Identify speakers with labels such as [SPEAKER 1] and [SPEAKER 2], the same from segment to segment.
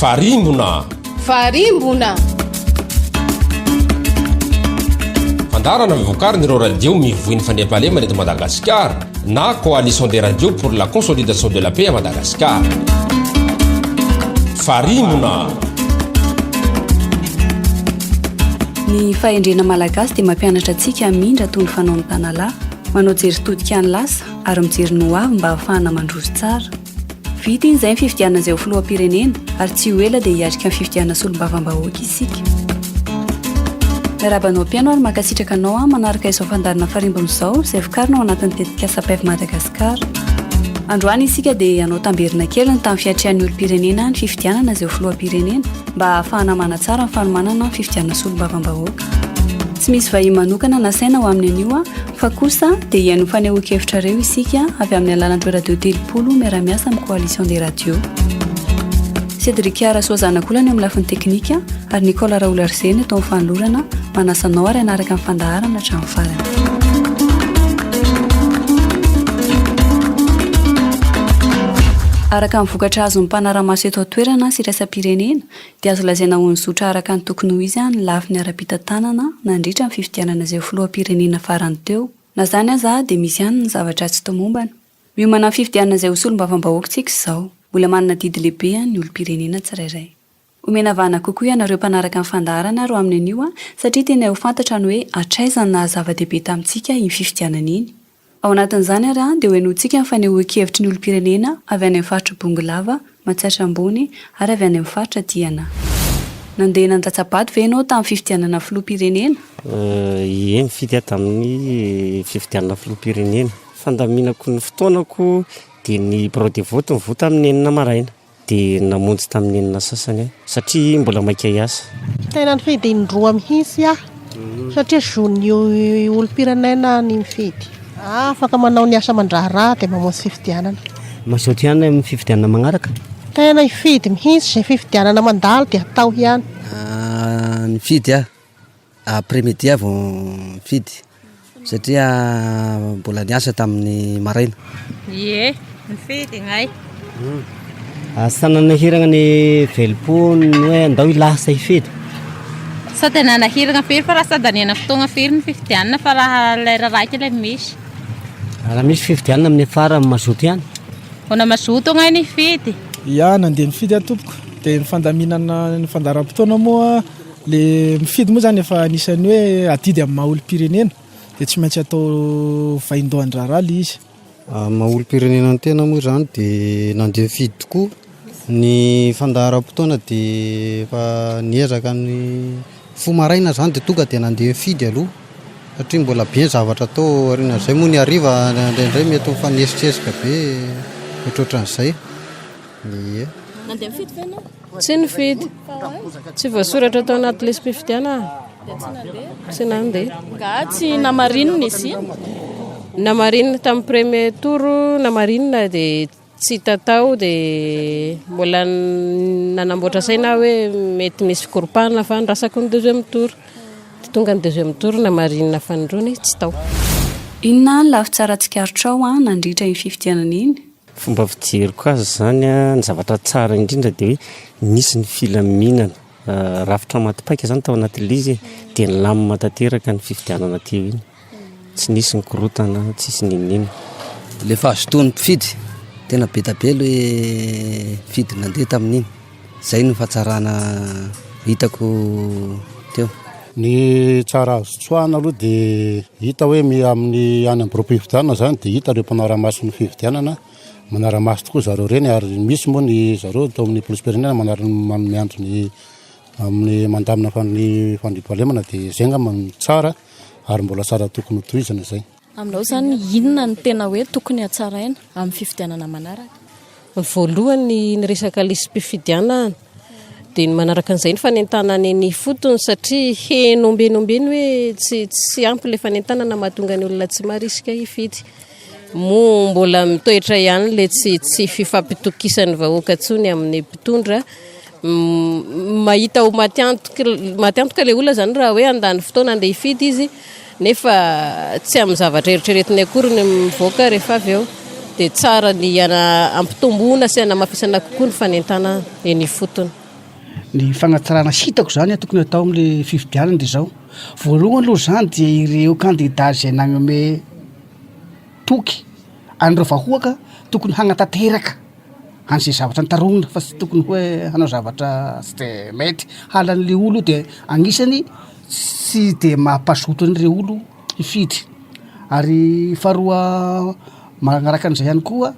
[SPEAKER 1] Farimbona.
[SPEAKER 2] Farimbona.
[SPEAKER 1] Fandaharana vokarin'ireo radio mivoy ny fandriampahalemana eto Madagasikara na Coalition des radios pour la consolidation de la paix à Madagascar. Farimbona.
[SPEAKER 3] Ny fahendrena malagasy dia mampianatra antsika hamindra toy ny fanaon'ny tanalahy, manao jery todika ny lasa ary mijery ny ho avy mba hahafahana mandroso tsara. Vita iny izay ny fifidianana izay ho filoham-pirenena ary tsy ho ela dia hiatrika ny fifidianana solombavambahoaka isika. Miarahaba anao mpihaino ary mankasitraka anao aho manaraka izao fandaharana farimbona izao izay vokarina ao anatin'ny tetikasa PEV Madagascar. Androany isika dia hanao tamberina kely ny tamin'ny fiatrehan'ny olom-pirenena ny fifidianana izay ho filoham-pirenena mba hahafahana manatsara ny fanomanana ny fifidianana solombavambahoaka. Tsy misy vahiny manokana nasaina ho amin'ny anio fa kosa dia hihaino ny fanehoan-kevitrareo isika avy amin'ny alalan'ireo radio 30 miara-miasa amin'ny Coalition des radios. Cédric Rasoazanakolana eo amin'ny lafiny teknika ary Nicole Raolarizena eto amin'ny fanolorana manasa anao ary hanaraka ny fandaharana hatramin'ny farany. Araka ny vokatra azon'ny mpanara-maso eto an-toerana sy iraisam-pirenena dia azo lazaina ho nizotra araka ny tokony ho izy ny lafiny ara-pitantanana nandritra ny fifidianana izay ho filoham-pirenena farany teo. Na izany aza dia misy ihany ny zavatra tsy tomombana. Miomana amin'ny fifidianana izay ho solombavambahoaka isika izao. Mbola manana adidy lehibe ny olom-pirenena tsirairay. Omena vahana kokoa ianareo mpanaraka ny fandaharana ary ho amin'ny anio satria tianay ho fantatra ny hoe hatraiza ny naha zava-dehibe tamintsika iny fifidianana iny. Ao anatin'izany ary dia ho henointsika ny fanehoan-kevitry ny olom-pirenena avy any amin'ny faritr'i Bongolava, Matsiatra Ambony ary avy any amin'ny faritra Diana. Nandeha nandatsa-bato ve ianao tamin'ny fifidianana filoham-pirenena?
[SPEAKER 4] Ie, nifidy aho tamin'ny fifidianana filoham-pirenena. Fandaminako ny fotoanako dia ny birao de vote mivoha tamin'ny enina maraina. Dia namonjy tamin'ny enina sasany aho satria mbola maika hiasa.
[SPEAKER 5] Tena nifidy indroa mihitsy aho satria zon'ny olom-pirenena ny mifidy. Afaka manao ny asa aman-draharaha dia mamonjy fifidianana.
[SPEAKER 4] Mazoto ihany amin'ny fifidianana magnaraka?
[SPEAKER 5] Tena hifidy mihitsy, izay fifidianana mandalo dia atao ihany.
[SPEAKER 6] Nifidy aho. Après midi aho vao nifidy satria mbola niasa tamin'ny maraina.
[SPEAKER 7] Ie, nifidy ignay.
[SPEAKER 4] Asa nanahiragna ny velom-po ny hoe andao hilasa hifidy?
[SPEAKER 7] Sao dia nanahiragna firy fa raha sady hanena fotoagna firy ny fifidianana fa raha lera raika ilay misy.
[SPEAKER 4] Raha misy fifidianana amin'ny farany mazoto ihany?
[SPEAKER 7] Mbola mazoto agnay ny hifidy.
[SPEAKER 8] Ya, nandeha nifidy aho tompoko. Dia ny fandaminana ny fandaharam-potoana moa Le mifidy moa zany efa anisan'ny hoe adidy amin'ny maha olom-pirenena dia tsy maintsy atao vaindohan-draharaha le izy.
[SPEAKER 9] Amin'ny maha olom-pirenena ny tena moa izany dia nandeha nifidy tokoa. Ny fandaharam-potoana dia efa niezaka ny nifoha maraina izany dia tonga dia nandeha nifidy aloha satria mbola be ny zavatra atao aorianan'izay moa ny hariva indraindray mety mifanesitresika be ohatrohatran'izay. Ie.
[SPEAKER 10] Nandeha nifidy ve ianao?
[SPEAKER 11] Tsy nifidy. Tsy voasoratra tao anaty lisi-pifidianana aho.
[SPEAKER 10] Dia tsy nandeha?
[SPEAKER 11] Tsy nandeha.
[SPEAKER 10] Angaha tsy namarinina izy iny?
[SPEAKER 11] Namarinina tamin'ny premier tour, namarinina dia tsy hita tao dia mbola nanamboatra saina aho hoe mety misy fikoropahana fa andrasako ny deuxième tour. Dia tonga ny deuxième tour namarinina fanindroany tsy tao.
[SPEAKER 3] Inona ny lafy tsara tsikaritrao nandritra iny fifidianana iny?
[SPEAKER 4] Fomba fijeriko azy izany an, ny zavatra tsara indrindra dia hoe nisy ny filaminana, rafitra maty paika izany tao anatin'ilay izy e, dia nilamina tanteraka ny fifidianana teo iny, tsy nisy ny korontana, tsisy n'inon'inona.
[SPEAKER 6] Le fahazotoan'ny mpifidy, tena be dia be le mpifidy nandeha tamin'iny, zay no fahatsarana hitako teo.
[SPEAKER 12] Ny tsara azo tsoahina aloha dia hita hoe amin'ny any amin'ny biraom-pifidianana izany dia hita ireo mpanara-maso ny fifidianana, manara-maso tokoa zareo ireny ary misy moa ny zareo tao amin'ny polisim-pirenena manara- miandry ny amin'ny mandamina ny fandriampahalemana dia izay angamba no tsara ary mbola tsara tokony ho tohizana izay.
[SPEAKER 10] Aminao izany inona no tena hoe tokony hatsaraina amin'ny fifidianana manaraka?
[SPEAKER 11] Voalohany ny resaka lisi-pifidianana, dia ny manaraka an'izay ny fanentanana eny ifotony satria heno ombieny ombieny hoe tsy tsy ampy ilay fanentanana mahatonga ny olona tsy marisika hifidy. Moa mbola mitoetra ihany ilay tsy tsy fifampitokisan'ny vahoaka intsony amin'ny mpitondra. Mahita ho maty antoka maty antoka ilay olona izany raha hoe handany fotoana handeha hifidy izy nefa tsy amin'ny zavatra eritreretiny akory ny mivoaka rehefa avy eo. Dia tsara ny hampitomboana sy hanamafisana kokoa ny fanentanana eny ifotony.
[SPEAKER 2] Ny fagnatsarana hitako zany tokony atao amle fifidianana de zao, voalohany aloha zany dia ireo kandida zay nagnome toky an'ireo vahoaka tokony hagnatanteraka an'izay zavatra nitaronina fa tsy tokony hoe hanao zavatra tsy de mety, halan'le olo io de agnisany tsy de mampazoto an'ireo olo hifidy, ary faharoa magnaraka an'izay ihany koa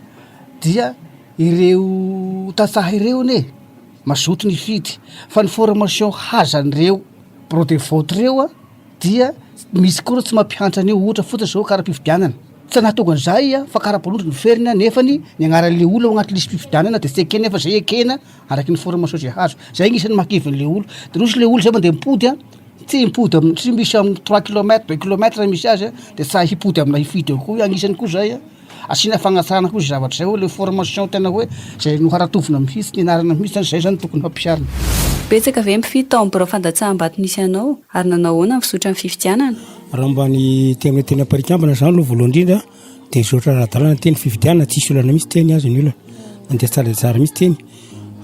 [SPEAKER 2] dia ireo tantsaha ireo anie mazoto ny hifidy fa ny formation hazan'ireo bureau de vote ireo a dia misy koa ireo tsy mampihantra an'io ohatra fotsiny zao kara-pifidianana, tsy nahatonga an'izay a fa kara-panondro no feriny nefany ny anaran'le olona ao anaty lisi-pifidianana de tsy ekena nefa zay ekena araky ny formation zay hazo, zay agnisan'ny mahakivy an'le olo, de roso le olo zay mandeha mipody a, tsy mipody am- tsy misy amin'ny trois kilomètre deux kilomètre misy azy a de tsy sahy hipody amina hifidy eo koa, agnisan'ny koa zay a. Asiana fagnatsarana koa zay zavatra zay hoe le formation tena hoe zay noharatovina mihitsy nianarana mihitsy zany zay zany tokony hampiharina.
[SPEAKER 3] Betsaka ve ny mpifidy tao amin'ny birao fandatsaham-bato nisy anao ary nanao ahoana ny fizotran'ny fifidianana?
[SPEAKER 13] Raha mba ny teny amin'ny teny Amparikambana izany aloha voalohany indrindra dia nizotra ara-dalàna teny fifidianana, tsisy olana mihitsy teny aza ny olana, nandeha tsara dia tsara mihitsy teny.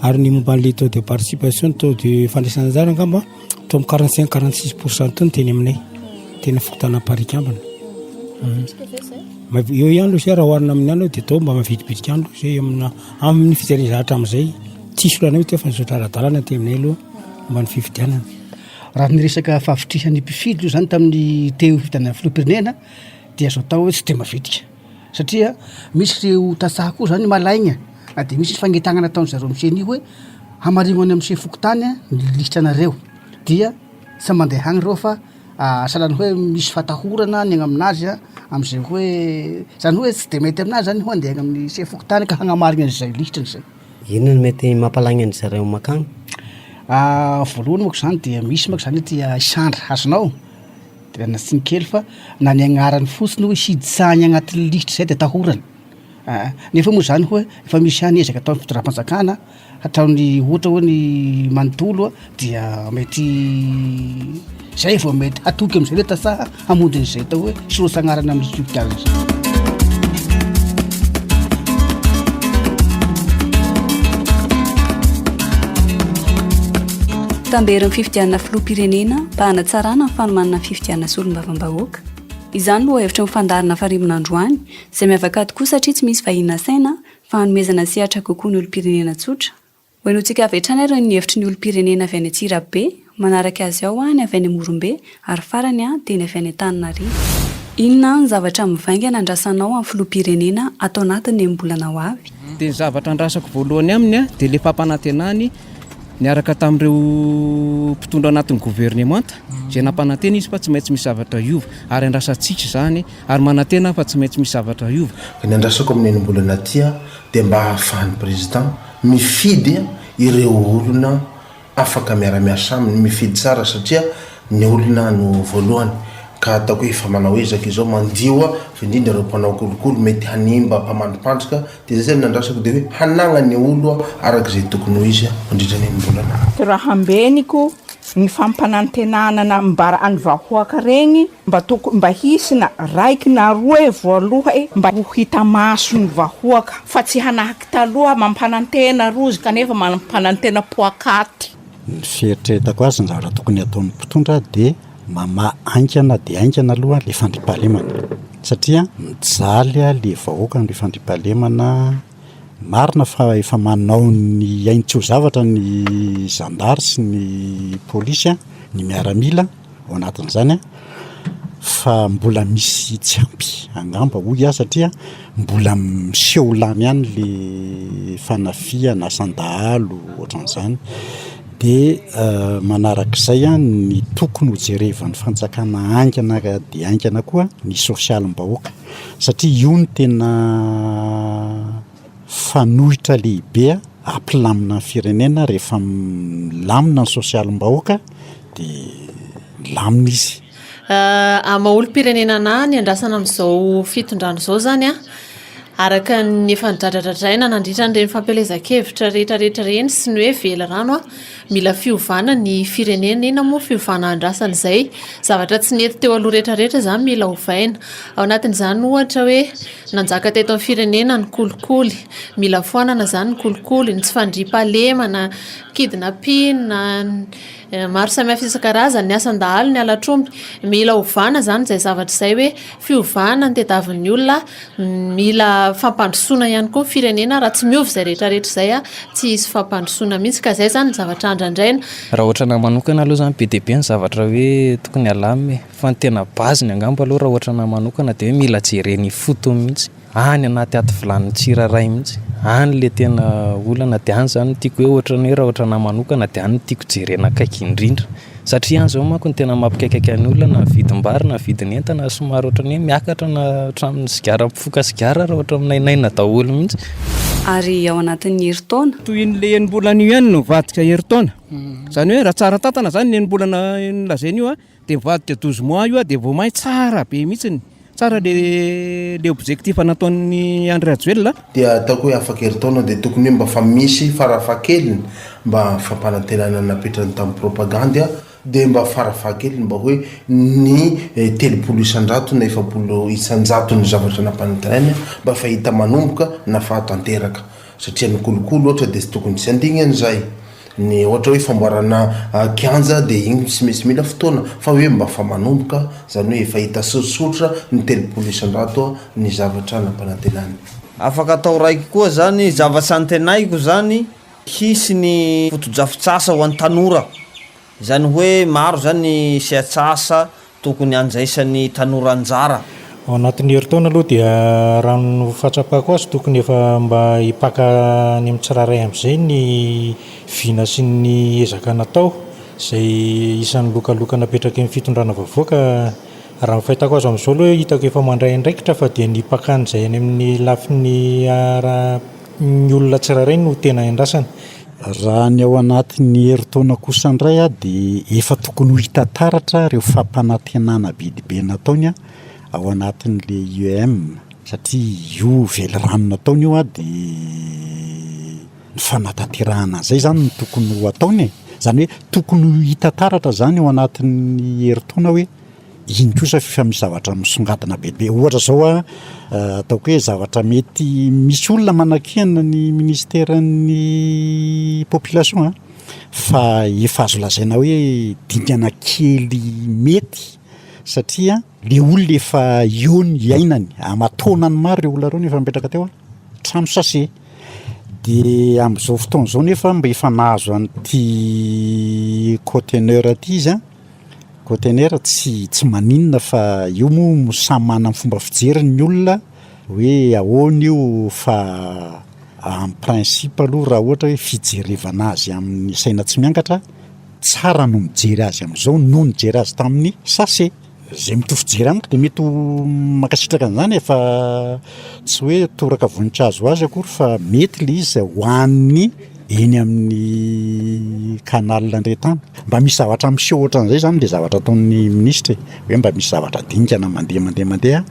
[SPEAKER 13] Ary ny momba an'ilay taux de participation, taux de fandraisana anjara angamba teo amin'ny 45 46 pour cent teo ny teny aminay, teny fokontany Amparikambana. Eo ihany aloha zay raha oharina amin'ny any dia toa mba mavitribitrika ihany aloha zay amina amin'ny fijerena hatramin'izay. Tsisy olana mihitsy teo fa nizotra ara-dalàna teny aminay aloha momba ny fifidianana.
[SPEAKER 2] Raha ny resaka fahavitrihan'ny mpifidy aloha zany tamin'ny teo fifidianana filoham-pirenena dia azo atao hoe tsy dia mavitrika satria misy ireo tantsaha koa zany malaigna na dia misy fagnetagnana ataon-dry zareo amin'ny ceni hoe hamarino any amin'ny sefo fokontany ny lisitranareo dia tsy mandeha agny reo fa Sahalan'ny hoe misy fatahorana ny agny aminazy a, am'zay hoe zany hoe tsy de mety aminazy zany hoe andeha agny amin'ny sefo fokontany ka hagnamarigna an'zay lisitrany zay.
[SPEAKER 4] Inona no mety mampalagny an-dry zareo mankagny?
[SPEAKER 2] Voalohany manko zany dia misy manko zany aty Isandra, azonao? De miala tsiny kely fa na ny agnarany fotsiny hoe hiditsahany agnatin'ny lisitra zay de atahorana, aa nefa moa zany hoe efa misy ihany ezaka ataon'ny fitondram-panjakana Hatramin'ny ohatra hoe ny manontolo dia mety zay vao mety hatoky amin'izay le tantsaha hamonjy an'izay atao hoe sorots'agnarana amin'ny fifidianana izay.
[SPEAKER 3] Tamberin'ny fifidianana filoham-pirenena mba hanatsarana ny fanomanana ny fifidianana solombavambahoaka. Izany no hevitry ny fandaharana Farimbona androany, izay miavaka tokoa satria tsy misy vahiny nasaina fa hanomezana sehatra kokoa ny olom-pirenena tsotra. Hohenointsika avy hatrany ary ny hevitry ny olom-pirenena avy any Antsirabe, manaraka azy ao ny avy any Morombe ary farany dia ny avy any Antananarivo. Inona ny zavatra mivaingana andrasanao amin'ny filoham-pirenena ato anatin'ny enim-bolana ho avy?
[SPEAKER 14] Dia ny zavatra andrasako voalohany aminy dia ilay fampanantenany niaraka tamin'ireo mpitondra anatin'ny governemanta izay nampanantena izy fa tsy maintsy misy zavatra hiova ary andrasantsika izany ary manantena aho fa tsy maintsy misy zavatra hiova.
[SPEAKER 15] Ny andrasako amin'ny enim-bolana aty dia mba ahafahan'ny Président mifidy ireo olona afaka miara-miasa aminy, mifidy tsara satria ny olona no voalohany ka ataoko hoe efa manao ezaka izao mandio fa indrindra ireo mpanao kolikoly mety hanimba mpamandripandrika dia izay zany ny andrasako dia hoe hanagnany olo araka izay tokony ho izy mandritra ny enim-bolana.
[SPEAKER 16] Raha ambeniko ny fampanantenana nambara any vahoaka regny mba tokony mba hisy na raiky na roe voaloha'e mba ho hita mason'ny vahoaka fa tsy hanahaky taloha mampanantena rozy kanefa mampanantena poakaty.
[SPEAKER 12] Ny fieritreretako azy ny zavatra tokony hataon'ny mpitondra dia mamaha haingana dia haingana aloha ilay fandriampahalemana satria mijaly ilay vahoaka amin'ilay fandriampahalemana, marina fa efa manao ny ainy tsy ho zavatra ny zandary sy ny polisy, ny miaramila ao anatin'izany an, fa mbola misy tsy ampy angamba hoy aho satria mbola miseho lany ihany le fanafihana, asan-dahalo ohatran'izany, de manarak'izay an ny tokony ho jerevan'ny fanjakana haingana dia haingana koa ny sosialim-bahoaka satria io no tena fanoitra lehibe hampilamina ny firenena rehefa milamina ny sosialim-bahoaka dia milamina izy.
[SPEAKER 17] Amin'ny maha olom-pirenena anah ny andrasana amin'izao fitondrana izao izany an, Araka ny efa nodradradradraina nandritra an'ireny fampielezan-kevitra rehetra rehetra ireny sy ny hoe velirano, mila fiovana ny firenena. Inona moa fiovana andrasana izay? Zavatra tsy nety teo aloha rehetra rehetra izany mila ovaina. Ao anatin'izany ohatra hoe nanjaka teto amin'ny firenena ny kolikoly, mila foanana izany ny kolikoly, ny tsy fandriampahalemana, kidnapping, Maro samihafa isan-karazany ny asan-dahalo, ny halatr'omby. Mila ovana izany izay zavatra izay hoe fiovana ny tediavin'ny olona, mila fampandrosoana ihany koa ny firenena, raha tsy miova izay rehetra rehetra izay tsy hisy fampandrosoana mihitsy ka izay izany ny zavatra andrandraina.
[SPEAKER 18] Raha ohatranahy manokana aloha izany be dia be ny zavatra hoe tokony halamina e, fa ny tena base-ny angamba aloha raha ohatranahy manokana dia hoe mila jerena ifotony mihitsy. Any anaty aty vilanin'ny tsirairay mihitsy, any le tena olana de any zany no tiako hoe ohatran'ny hoe raha ohatranà manokana de any no tiako jerena akaiky indrindra satria any zao manko no tena mampikaikaika ny olona na ny vidim-bary na ny vidin'entana somary ohatran'ny hoe miakatra na hatramin'ny sigara mpifoka sigara ary ohatra minainaina daholo mihitsy.
[SPEAKER 3] Ary ao anatin'ny herintaona.
[SPEAKER 14] Tohin'ilay enim-bolana io ihany no mivadika herintaona. Izany hoe raha tsara tantana izany ny enim-bolana nolazaina io Dia mivadika 12 mois io dia vao may tsara be mihitsiny. Tsara le le objectif nataon'i Andry Rajoelina.
[SPEAKER 15] Dia ataoko hoe afaka herintaona dia tokony hoe mba fa misy farafahakeliny mba fampanantenana napetrany tamin'ny propagandy dia mba farafahakeliny mba hoe ny 30 isanjato na 40 isanjaton'ny zavatra nampanantenainy mba efa hita manomboka na fahatanteraka satria ny kolikoly ohatra dia tsy tokony tsy handigny an'izay. Ny ohatra hoe famboarana kianja dia iny tsy maintsy mila fotoana fa hoe mba fa manomboka, izany hoe efa hita sorisoritra ny 30 isanjato ny zavatra nampanantenany.
[SPEAKER 19] Afaka atao raiky koa zany, zavatra antenaiko zany hisy ny fotodrafitrasa ho an'ny tanora, izany hoe maro zany ny sehatrasa Tokony handraisan'ny tanora anjara.
[SPEAKER 20] Ao anatin'ny herintaona aloha dia raha ny fahatsapako azy tokony efa mba hipaka any amin'ny tsirairay amin'izay ny vina sy ny ezaka natao izay isan'ny lokaloka napetraky ny fitondrana vaovao ka raha ny fahitako azy amin'izao aloha hitako efa mandray andraikitra fa dia ny hipakan'izay any amin'ny lafiny ara ny olona tsirairay no tena andrasana.
[SPEAKER 21] Raha ny ao anatin'ny herintaona kosa indray dia efa tokony ho hita taratra ireo fampanantenana be dia be nataony ao anatin'ilay IEM satria io velirano nataony io dia ny fanatanterahana an'izay izany no tokony ho ataony e! Izany hoe tokony ho hita taratra izany ao anatin'ny herintaona hoe Iny kosa efa misy zavatra misongadina be be. Ohatra zao a, ataoko hoe zavatra mety misy olona manakiana ny ministeran'ny population a, fa efa azo lazaina hoe dingana kely mety satria le olona efa eo ny iainany, aman-taonany maro ireo olona ireo no efa mipetraka teo a, trano sase. De amin'izao fotoana izao nefa mba efa nahazo an'ity conteneur ity izy a. Container tsy tsy maninona fa io moa samy manana ny fomba fijeriny ny olona hoe ahoana io fa en principe aloha raha ohatra hoe fijerevana azy amin'ny saina tsy miangatra tsara no mijery azy amin'izao noho ny nijery azy tamin'ny sase. Zay mitovy fijery amiko dia mety ho mankasitraka an'izany e fa tsy hoe toraka voninkazo ho azy akory fa mety le izy ho an'ny eny amin'ny canal ndray tany. Mba misy zavatra miseho ohatran'izay zany le zavatra ataon'ny minisitra e, hoe mba misy zavatra dingana mandeha mandeha mandeha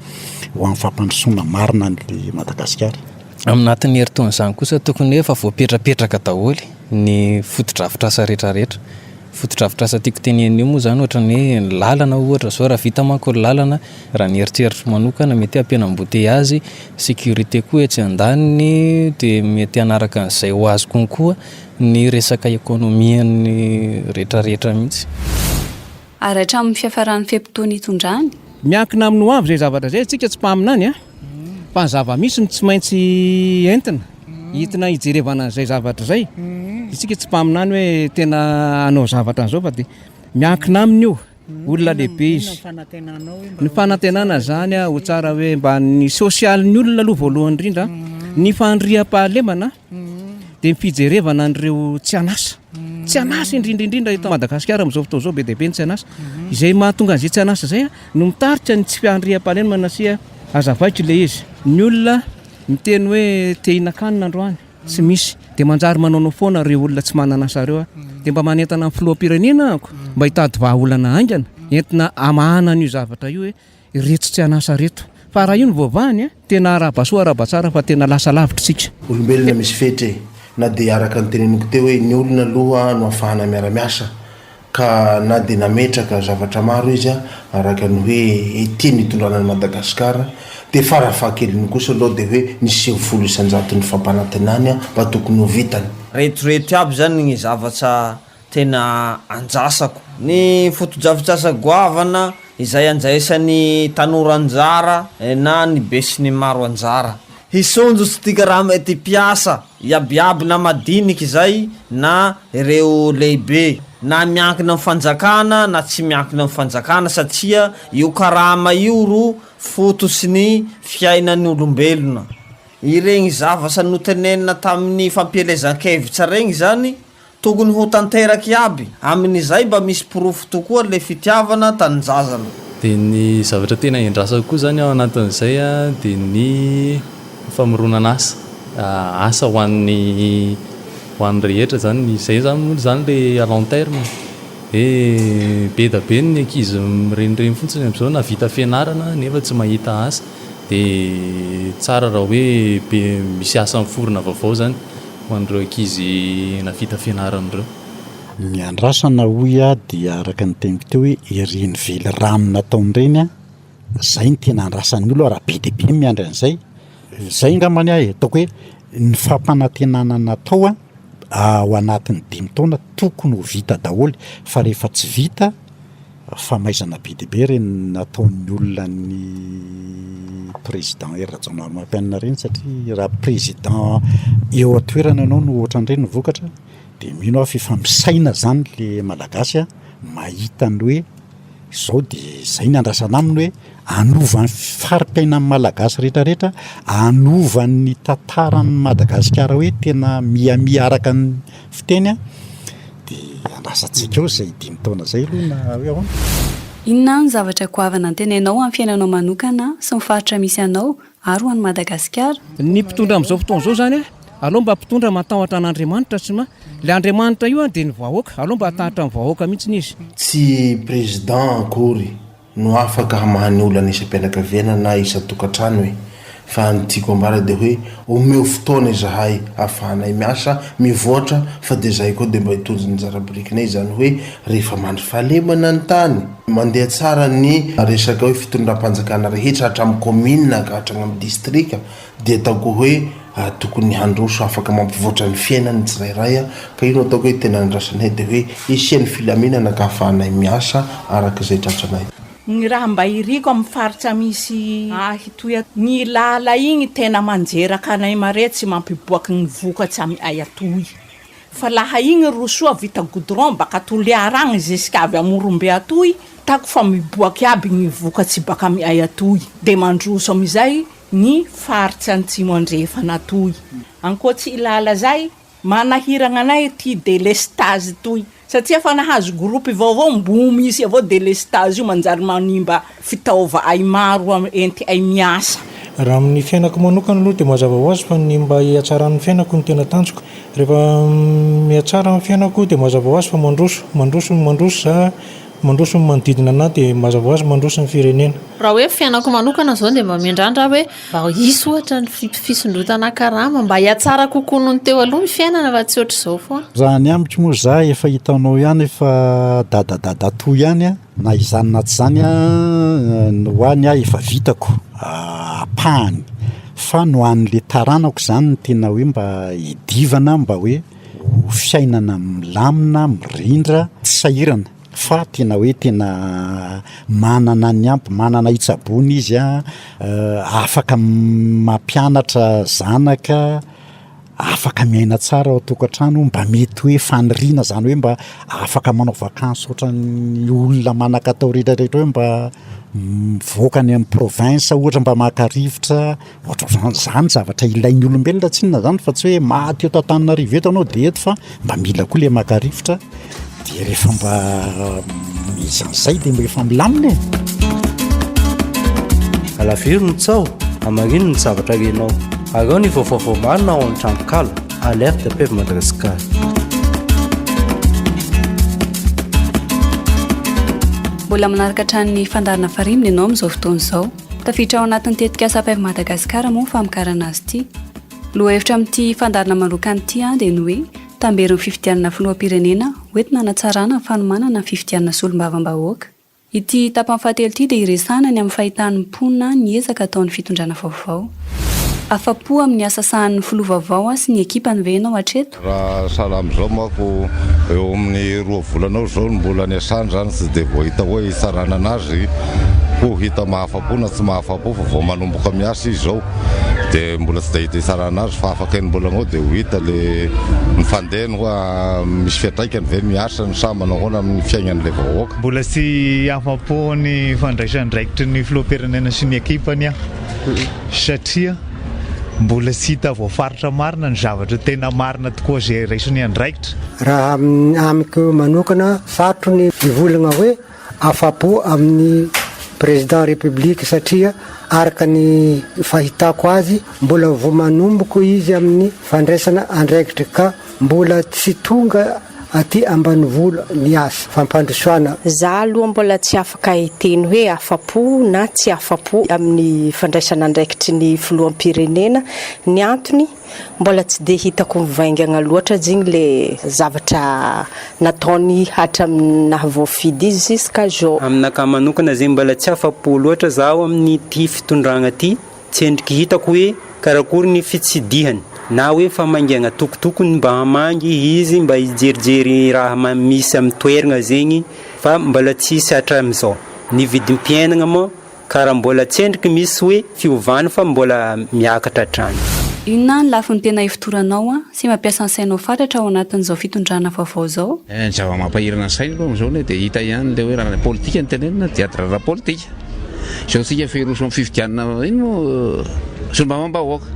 [SPEAKER 21] ho an'ny fampandrosoana marina an'le Madagasikara.
[SPEAKER 18] Anatin'ny herintaona izany kosa tokony hoe efa voapetrapetraka daholo ny fotodrafitrasa rehetrarehetra. Fotodrafitrasa tiako tenenina io moa izany ohatran'ny hoe ny lalana ohatra izao, raha vita manko ny lalana, raha ny eritreritro manokana mety hoe ampiana embouteillage, sécurité koa etsy andaniny, dia mety hanaraka an'izay ho azy konkoa ny resaka économie-n'ny rehetrarehetra mihitsy.
[SPEAKER 3] Ary hatramin'ny fiafaran'ny fe-potoana itondrany.
[SPEAKER 14] Miankina amin'ny ho avy izay zavatra izay, isika tsy mpaminany an! Fa ny zava-misy no tsy maintsy entina, entina hijerevana an'izay zavatra izay. Isika tsy mpaminany hoe tena hanao zavatra an'izao fa dia miankina aminy io, olona lehibe izy. Ny fanantenana izany ho tsara hoe mba ny sosialin'ny olona aloha voalohany indrindra, ny fandriampahalemana. dia ny fijerevana an'ireo tsy an'asa. Tsy an'asa indrindra indrindra eto Madagasikara amin'izao fotoana izao be dia be ny tsy an'asa. Izay mahatonga an'izay tsy an'asa izay no mitarika ny tsy fiandriampahalemana sy hazavaiko ilay izy. Ny olona miteny hoe te hihinan-kanina androany, tsy misy. Dia manjary manaonao foana ireo olona tsy manana asa ireo. Dia mba manentana ny filoham-pirenena aho mba hitady vahaolana haingana entina hamahana an'io zavatra io hoe ireto tsy an'asa ireto. Fa raha io no voavahany a, tena arahaba soa arahaba tsara fa tena lasa lavitra isika.
[SPEAKER 15] Olombelona misy fetra e! Na dia araka ny teneniko teo hoe ny olona aloha no afahana miara-miasa ka na dia nametraka zavatra maro izy araka ny hoe tiany hitondrana an'i Madagasikara dia farafahakeliny kosa aloha dia hoe ny 90 isan-jaton'ny fampanantenany mba tokony ho vitany.
[SPEAKER 19] Retoreto aby zany ny zavatsa tena andrasako. Ny fotodrafitrasa goavana izay andraisan'ny tanora anjara na ny besinimaro anjara. Hisondrotsy ty karama ity mpiasa iabiaby na madiniky izay na ireo lehibe, na miankina amin'ny fanjakana na tsy miankina amin'ny fanjakana satria io karama io ro fototry ny fiainan'ny olombelona. Iregny zavatra notenenina tamin'ny fampielezan-kevitra regny zany Tokony ho tanteraky iaby, amin'izay mba misy porofo tokoa le fitiavana tanindrazana.
[SPEAKER 1] Dia ny zavatra tena endrasako koa izany ao anatin'izay dia ny famoronana asa, asa ho an'ny ho an'ny rehetra izany, izay izany moa izany ilay à long terme hoe be dia be ny ankizy mirenireny fotsiny amin'izao na vita fianarana nefa tsy mahita asa, dia tsara raha hoe be misy asa miforona vaovao izany. Ho an'ireo ankizy navita fianarana ireo.
[SPEAKER 21] Ny andrasana hoy aho dia araka ny teniko teo hoe ireny velirano nataony ireny an, izay no tena andrasan'ny olona raha be dia be ny miandry an'izay, izay angamba ny ahy e, ataoko hoe ny fampanantenana natao an ao anatin'ny dimy taona tokony ho vita daholo fa rehefa tsy vita Famaizana be dia be ireny nataon'ny olona ny président Hery Rajaonarimampianina ireny satria raha président eo an-toerana ianao no ohatran'ireny ny vokatra dia mino aho fa efa misaina izany le malagasy a, mahita ny hoe izao dia izay ny andrasana aminy hoe hanova ny fari-piainan'ny malagasy rehetra rehetra, hanova ny tantaran'i Madagasikara hoe tena miha-miha araka ny fiteny a. Dia andrasantsika eo izay dimy taona izay aloha na hoe ahoana.
[SPEAKER 3] Inona no zavatra goavana antenainao amin'ny fiainanao manokana sy ny faritra misy anao ary ho an'i Madagasikara?
[SPEAKER 14] Ny mpitondra amin'izao fotoana izao izany aleo mba mpitondra matahotra an'Andriamanitra sy ma, ilay Andriamanitra io dia ny vahoaka, aleo mba hatahotra ny vahoaka mihitsy izy.
[SPEAKER 15] Tsy président akory no afaka hamaha ny olana isam-pianakaviana na isan-tokantrano e! Fa ny tiako ambara dia hoe omeo fotoana izahay ahafahanay miasa, mivoatra fa dia izahay koa dia mba hitondra ny anjara birikinay izany hoe rehefa mandry fahalemana ny tany, mandeha tsara ny resaka hoe fitondram-panjakana rehetra hatramin'ny kaominina ka hatrany amin'ny distrika dia ataoko hoe tokony handroso afaka mampivoatra ny fiainany ny tsirairay ka io no ataoko hoe tena andrasanay dia hoe hisian'ny filaminana ka ahafahanay miasa araka izay tratranay.
[SPEAKER 16] Ny raha mba iriko amin'ny faritra misy ahy toy ny lala igny tena manjeraka anay mare tsy mampiboaky ny vokatsy amy ay atoy fa laha igny rosoa vita goudron baka Toliara agny jusqu'à avy Amorombe atoy tako fa miboaky aby ny vokatsy baka amy ay atoy de mandroso amizay ny faritsy antsimo andrefana toy. Ankoatsy Ilala zay, manahiragna anay ty delestazy toy, satria fa nahazo groupe vaovao mbo misy avao delestazy io manjary manimba fitaova ay maro enti ay miasa.
[SPEAKER 20] Raha amin'ny fiainako manokana aloha dia mazava ho azy fa ny mba hihatsaran'ny fiainako no tena tanjoko. Rehefa mihatsara ny fiainako dia mazava ho azy fa mandroso, mandroso, mandroso za. Mandroso ny manodidina anah dia mazava ho azy mandroso ny firenena.
[SPEAKER 17] Raha hoe fiainako manokana izao dia mba miandrandra aho hoe mba hisy ohatra ny fisondrotana karama, mba hihatsara kokoa noho ny teo aloha ny fiainana fa tsy ohatr'izao foana.
[SPEAKER 21] Raha ny amiko moa za efa hitanao ihany fa dadadadatoa ihany a, na izany na tsy izany a, ny ho ahy ny ahy efa vitako ampahany fa ny ho an'le taranako izany no tena hoe mba hidivana mba hoe ho fiainana milamina, mirindra, tsy sahirana fa tena hoe tena manana ny ampy, manana hitsaboana izy an, afaka mampianatra zanaka, afaka miaina tsara ao an-tokantrano, mba mety hoe faniriana zany hoe mba afaka manao vakansy ohatran'ny olona manan-katao rehetra rehetra hoe mba mivoaka any amin'ny province ohatra mba maka rivotra. Ohatrohatran'izany, zany zavatra ilain'ny olombelona tsinona zany fa tsy hoe maty eto Antananarivo eto anao dia eto fa mba mila koa le maka rivotra dia rehefa mba misy an'izay dia mba efa milamina e.
[SPEAKER 22] Alaviro ny tsaho, hamarino ny zavatra renao. Araho ny vaovao voamarina ao amin'ny tranonkala Alerte Pub Madagascar.
[SPEAKER 3] Mbola manaraka hatrany ny fandaharana Farimbona ianao amin'izao fotoana izao. Tafiditra ao anatin'ny tetikasa APEV Madagascar moa ny famokarana azy ity. Lohahevitra amin'ity fandaharana manokana ity dia ny hoe tamberin'ny fifidianana filoham-pirenena hoentina hanatsarana ny fanomanana ny fifidianana solombavambahoaka. Ity tapany fahatelo ity dia iresahana ny amin'ny fahitan'ny mponina ny ezaka ataon'ny fitondrana vaovao. Afa-po amin'ny asa sahanin'ny filoha vaovao sy ny ekipany ve ianao hatreto?
[SPEAKER 5] Raha sahala amin'izao manko eo amin'ny roa volana eo izao no mbola niasany izany tsy dia vao hita hoe hitsarana anazy ho hita mahafa-po na tsy mahafa-po fa vao manomboka miasa izy izao dia mbola tsy dia hita hitsarana azy fa afaka enim-bolana eo dia ho hita le ny fandehany hoa misy fiantraikany ve ny asany sa manao ahoana amin'ny fiaignan'ilay vahoaka.
[SPEAKER 7] Mbola tsy afa-po ny fandraisan'andraikitry ny filoham-pirenena sy ny ekipany aho satria mbola tsy hita voafaritra marina ny zavatra tena marina tokoa izay raisiny andraikitra.
[SPEAKER 23] Raha amiko manokana, sarotro ny hivolagna hoe afa-po amin'ny Président République satria araka ny fahitako azy mbola vao manomboko izy amin'ny fandraisana andraikitra ka mbola tsy tonga Aty ambanivolo ny asa fampandrosoana.
[SPEAKER 24] Za aloha mbola tsy afaka hiteny hoe afa-po na tsy afa-po amin'ny fandraisana andraikitry ny filoham-pirenena, ny antony mbola tsy dia hitako mivaingana loatra zegny le zavatra nataony hatramin'ny nahavoafidy izy jusqu'à zao.
[SPEAKER 25] Aminakahy manokana zegny mbola tsy afa-po loatra zaho amin'ity fitondragna ty Tsy endriky hitako hoe karakory ny fitsidihany na hoe famangiagna tokotokony mba hamangy izy mba hijerijery raha misy amin'ny toeragna zegny fa mbola tsisy hatramizao. Ny vidim-piainagna moa kara mbola tsy endriky misy hoe fiovany fa mbola miakatra hatrany.
[SPEAKER 3] Inona ny lafiny tena ifotoranao sy mampiasa ny sainao fatratra ao anatin'izao fitondrana vaovao izao?
[SPEAKER 26] Ny zava-mampahirana ny saina aloha amin'izao anie dia hita ihany ilay hoe raha politika no tenenina dia ady raharaha politika. Izao tsika efa hiroso amin'ny fifidianana iny moa solombavambahoaka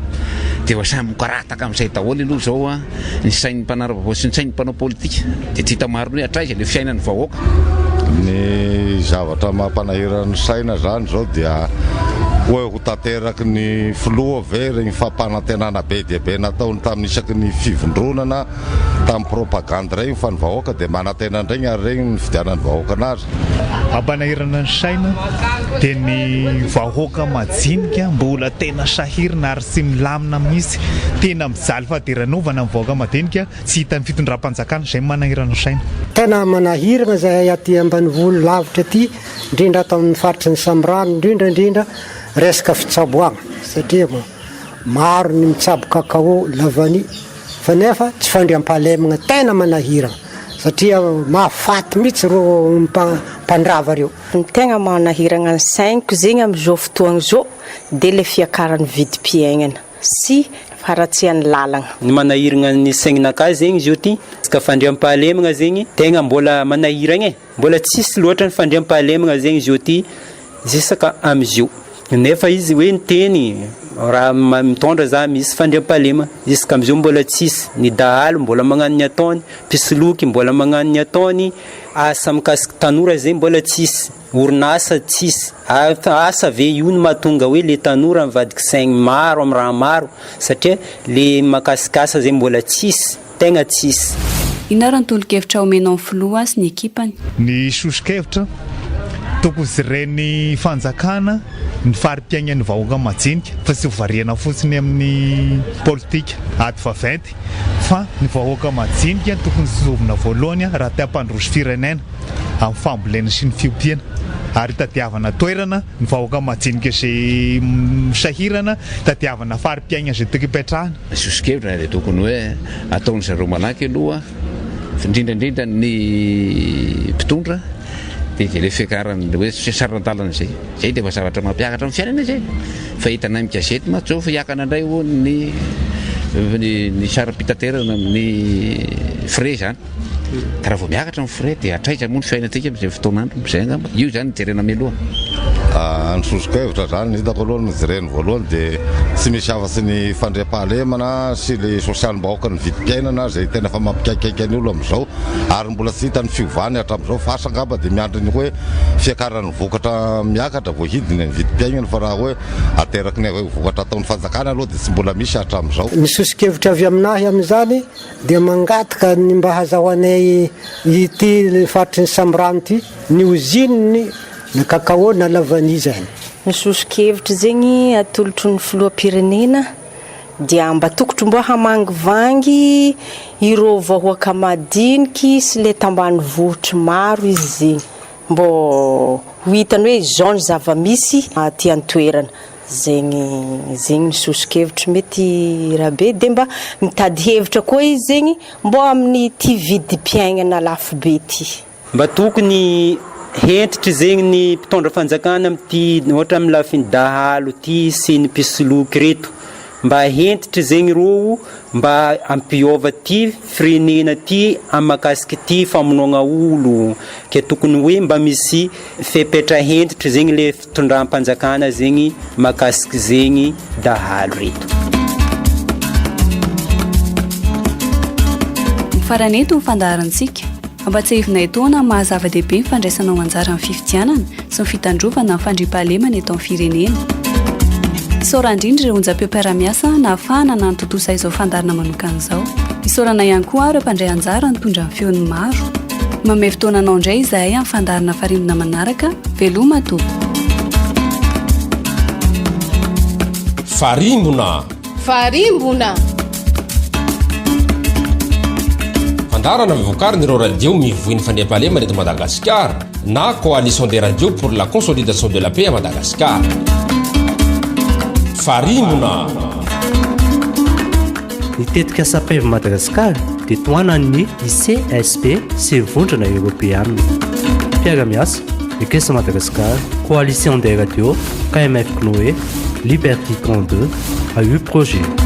[SPEAKER 26] dia efa samy mikarataka amin'izay daholo aloha izao a ny sain'ny mpanara-baovao sy ny sain'ny mpanao politika dia tsy hita marina hoe hatraiza ilay fiainan'ny vahoaka.
[SPEAKER 5] Ny zavatra mampanahirana ny saina izany izao dia hoe ho tanteraky ny filoha ve ireny fampanantenana be dia be nataony tamin'ny isaky ny fivondronana tamin'ny propagandy ireny fa ny vahoaka dia manantena an'ireny ary ireny no nifidianan'ny vahoaka anazy.
[SPEAKER 7] Hampanahirana ny saina dia ny vahoaka majinika mbola tena sahirana ary tsy milamina mihitsy, tena mijaly fadiranovana ny vahoaka madinika, tsy hitan'ny fitondram-panjakana, izay no manahirana ny saina.
[SPEAKER 23] Tena manahirana izahay aty ambanivolo lavitra aty, indrindra ato amin'ny faritry ny Sambirano, indrindra indrindra resaka fitsaboana satria maro ny mitsabo cacao, lavania. Fa nefa tsy fandriampahalemagna tena manahiragna satria mahafaty mihitsy reo mpandrava reo.
[SPEAKER 24] Ny tegna manahiragna ny saigniko zegny amizao fotoagna zao de le fiakaran'ny vidim-piaignana sy faharatsian'ny lalagna.
[SPEAKER 25] Ny manahiragna ny saignanakahy zegny zao ty, resaka fandriampahalemagna zegny tegna mbola manahiragna e. Mbola tsisy loatra ny fandriampahalemagna zegny zao ty zisaka amizio nefa izy hoe niteny raha mitondra za misy fandriampahalemagna ziska amizio mbola tsisy ny dahalo mbola magnano ny ataony mpisoloky mbola magnano ny ataony asa mikasiky tanora zegny mbola tsisy orinasa tsisy asa ve io no mahatonga hoe le tanora mivadiky saigny maro amy raha maro satria le makasika asa zegny mbola tsisy Tegna tsisy.
[SPEAKER 3] Inona ary ny tolo-kevitra omenao ny filoha sy ny ekipany?
[SPEAKER 7] Ny soso-kevitra, tokony jeren'ny fanjakana ny fari-piainan'ny vahoaka majinika fa tsy ho variana fotsiny amin'ny politika ady vaventy fa ny vahoaka majinika no tokony tsinjovina voalohany raha te hampandroso firenena amin'ny fambolena sy ny fiompiana ary hitadiavana toerana ny vahoaka majinika izay sahirana, hitadiavana fari-piainana izay tokony hipetrahana.
[SPEAKER 26] Ny soso-kevitra dia tokony hoe ataon-dry zareo malaky aloha, indrindra indrindra ny mpitondra, dia izay ilay fiakaran'ny hoe fiasaran-dalana izay. Izay dia efa zavatra mampiakatra ny fiainana izay. Fa hitanay amin'ny gazety mantsy izao fa hiakana indray hono ny ny saram-pitaterana amin'ny frais izany. Ka raha vao miakatra ny frais dia hatraiza moa ny fiainantsika amin'izay fotoan'andro izay angamba? Io izany no jerena mialoha.
[SPEAKER 5] Ny soso-kevitra izany ny hitako aloha ny jerena voalohany dia tsy misy afa-tsy ny fandriampahalemana sy ilay sosialim-bahoaka ny vidim-piainana izay tena efa mampikaikaika ny olona amin'izao ary mbola tsy hita ny fiovany hatramin'izao fa asa angamba dia miandry ny hoe fiakaran'ny vokatra miakatra vao hidina ny vidim-piainana fa raha hoe ateraky ny vokatra ataon'ny fanjakana aloha dia tsy mbola misy hatramin'izao.
[SPEAKER 23] Ny soso-kevitra avy aminahy amin'izany dia mangataka ny mba hazahoanay ity faritry ny Sambirano ity ny ozininy na cacao na lavanille zany.
[SPEAKER 24] Ny soso-kevitry zegny atolotry ny filoham-pirenena dia mba tokotry mbô hamangivangy ireo vahoaka madiniky sy le tambanivohitry maro izy zegny mbô ho hitany hoe izao ny zava-misy aty an-toerana, zegny zegny ny soso-kevitry mety Rabe de mba mitady hevitra koa izy zegny mbô amin'ity vidim-piaignana lafo be ty.
[SPEAKER 25] Mba tokony hentitry zegny ny mpitondra fanjakana amin'ity ohatra amin'ny lafiny dahalo ty sy ny mpisoloky reto, mba hentitry zegny reo mba hampiova ty firenena ty amin'ny mahakasiky ty famonoagna olo, ke tokony hoe mba misy fepetra hentitry zegny le fitondram-panjakana zegny mahakasiky zegny dahalo reto.
[SPEAKER 3] Mifarana eto ny fandaharantsika. Ampatsiahivina etoana ny maha zava-dehibe ny fandraisanao anjara amin'ny fifidianana sy ny fitandrovana ny fandriampahalemana eto amin'ny firenena. Isaorana indrindra ireo onjam-peo mpiara-miasa nahafahana nanatontosa izao fandaharana manokana izao. Isaorana ihany koa ireo mpandray anjara nitondra ny feon'ny maro. Manome fotoana anao indray izahay amin'ny fandaharana farimbona manaraka. Veloma tompoko.
[SPEAKER 6] Farimbona.
[SPEAKER 8] Farimbona.
[SPEAKER 6] Fandaharana vokarin'ireo radio mivoy ny fandriampahalemana eto Madagasikara na Coalition des radios pour la consolidation de la paix à Madagascar. Farimbona.
[SPEAKER 22] Ny tetikasa Pave Madagascar dia tohanan'ny ICSP sy ny Vondrona Eoropeana. Mpiara-miasa, Ekesa Madagascar, Coalition des radios, KMF Cnoe, Liberty 32, AU Projet.